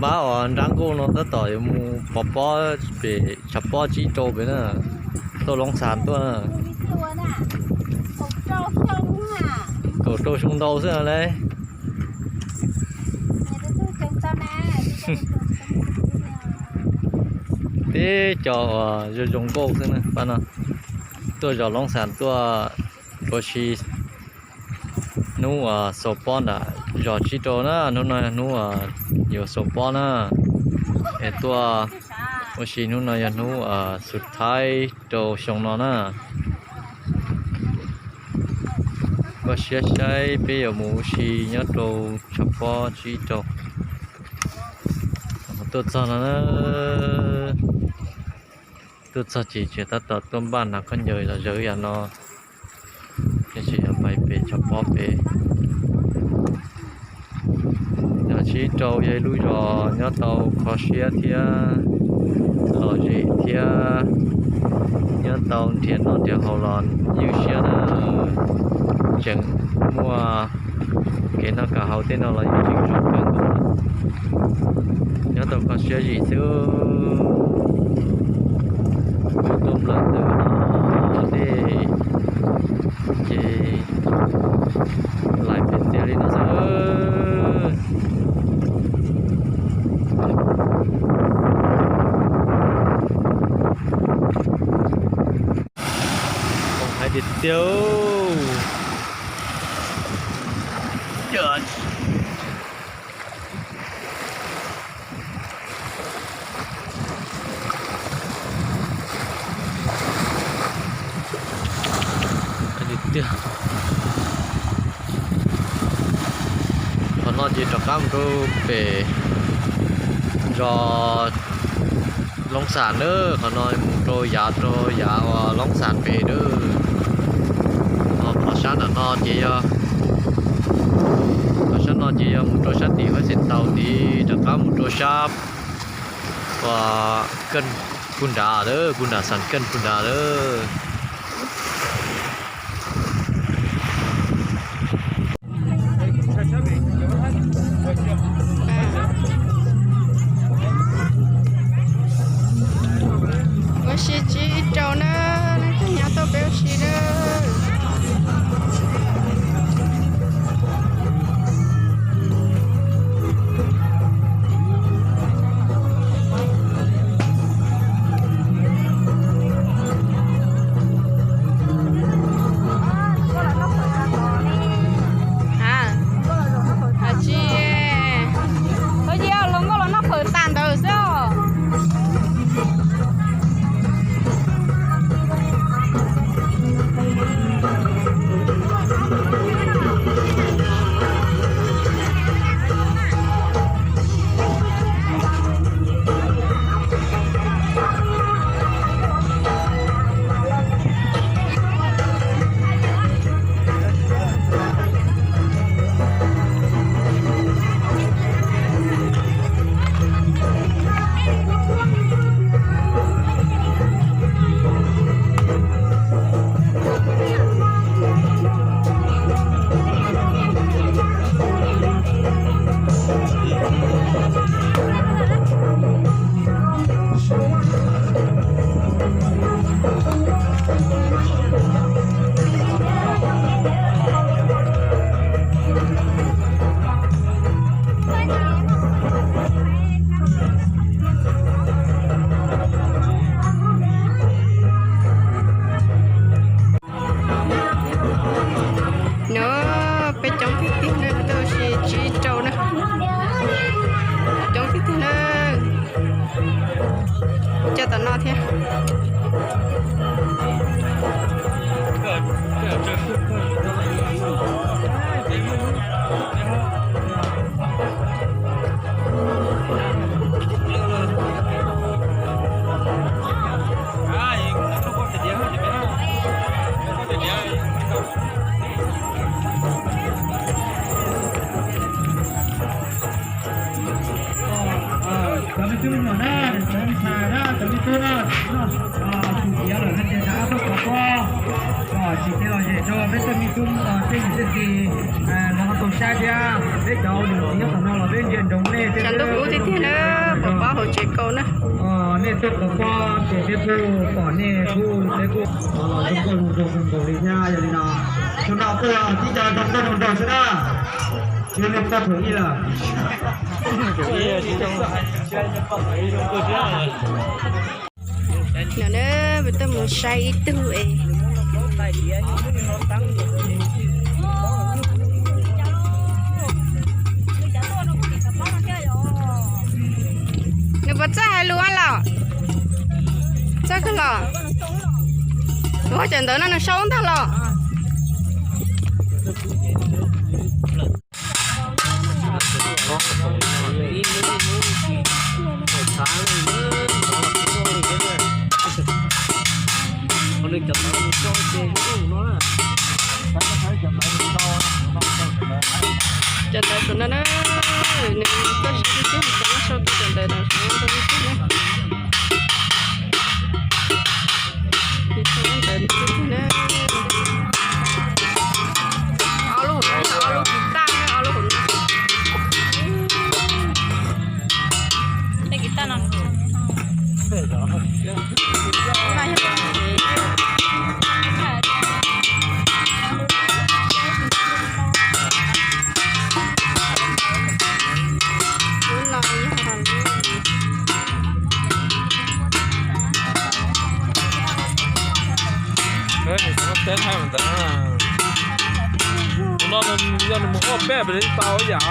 Pab uas nrab nkauj no tab tom yuav mus pov pob pem tshav pob tsib rau pem na, tuaj Loob Xas tuaj na. Kaum rau xyoo ntau xwb na lauj. Tib co uas zoo zoo nkauj xwb na pab no. Tuaj zos Loob Xas tuaj ua si hnub uas xaus pob nram zos tsib rau na, hnub no hnub uas yuav xaus pob na. Es tuaj ua si hnub no yog hnub xub thawj rau xyoo no na. Koj siab saib peb yuav mus ua si nyob rau tshav pob tsib rau. Tuaj txog no, tuaj txog ces tseem tab tom tuaj npaj hnav khaub ncaws los zawv yam no, ces tseem yuav pais pem tshav pob pem. Zos tsib rau yog ib lub zos nyob tau kho siab thiab lom zem thiab nyob tau nrhiav noj nrhiav haus los ywj siab na. Tseem muaj kev noj kev haus tej no los yeej tseem zoo kawg nkaus, nyob tau kho siab zim xwb. Tuaj nplawm ntawm no tej ces lais pes tiag li no xwb. Hais tiag tiag. Tiag, qhov no ces rov qab mus rau pem zos Loob Xas na, qhov no mus rau yav rau yav uas Loob Xas pem na. Ho qhov sab nram no ces yog, qhov sab no ces yog mus rau sab tim Huab Xeem Taus tid, rov qab mus rau sab uas Keej puag nrad lawm, puag nram Xas Keej puag nrad lawm. Ua si tsib rau na, leej twg nyob tuaj peb ua si na. Tsis, ua cas hluas nkauj los noj fawm tas ntawd xwb os. No, peb coob tiag tiag na, peb tuaj ua si tsib rau na. Coob tiag tiag na. Coj tom no thiab. Cov me tub me nyuam na, cov me ntxhais na, cov me tub na, tus tiav lawm no ces rov qab tuaj pov pob. Tsis tej los zem rau peb tej me tub tej niam tej txiv, los ho tau saib thiab. Peb cov niam txiv nyob tom no los peb ntsia ntsoov nej, tshav ntuj kub tiag tiag na, pom pob hauv tsev kaus na. Nej tuaj pom pob ces peb kuj pom nej kuj, peb kuj los zoo nkauj zoo nraug zoo nkaus li thiab. Yog li no, thaum no kuj tib co zoo nkauj zoo nraug xwb na, yog li poj thaum ib lawm. No na, peb tuaj mus saib ib tug es. Nws puas txawj hais lus los? Txawj kawg los? Ua cov ntawd no nws sau ntag los? Cov ntawd no na, nws tuaj saib tib tug, cov no sau tau cov ntawd no, sau tau tib tug na. Ntawd tib tug na. Ob lub hauv no, ob lub guitar na, ob lub hauv no. Tus no yog nws mus ob peb pem li tau ib yam.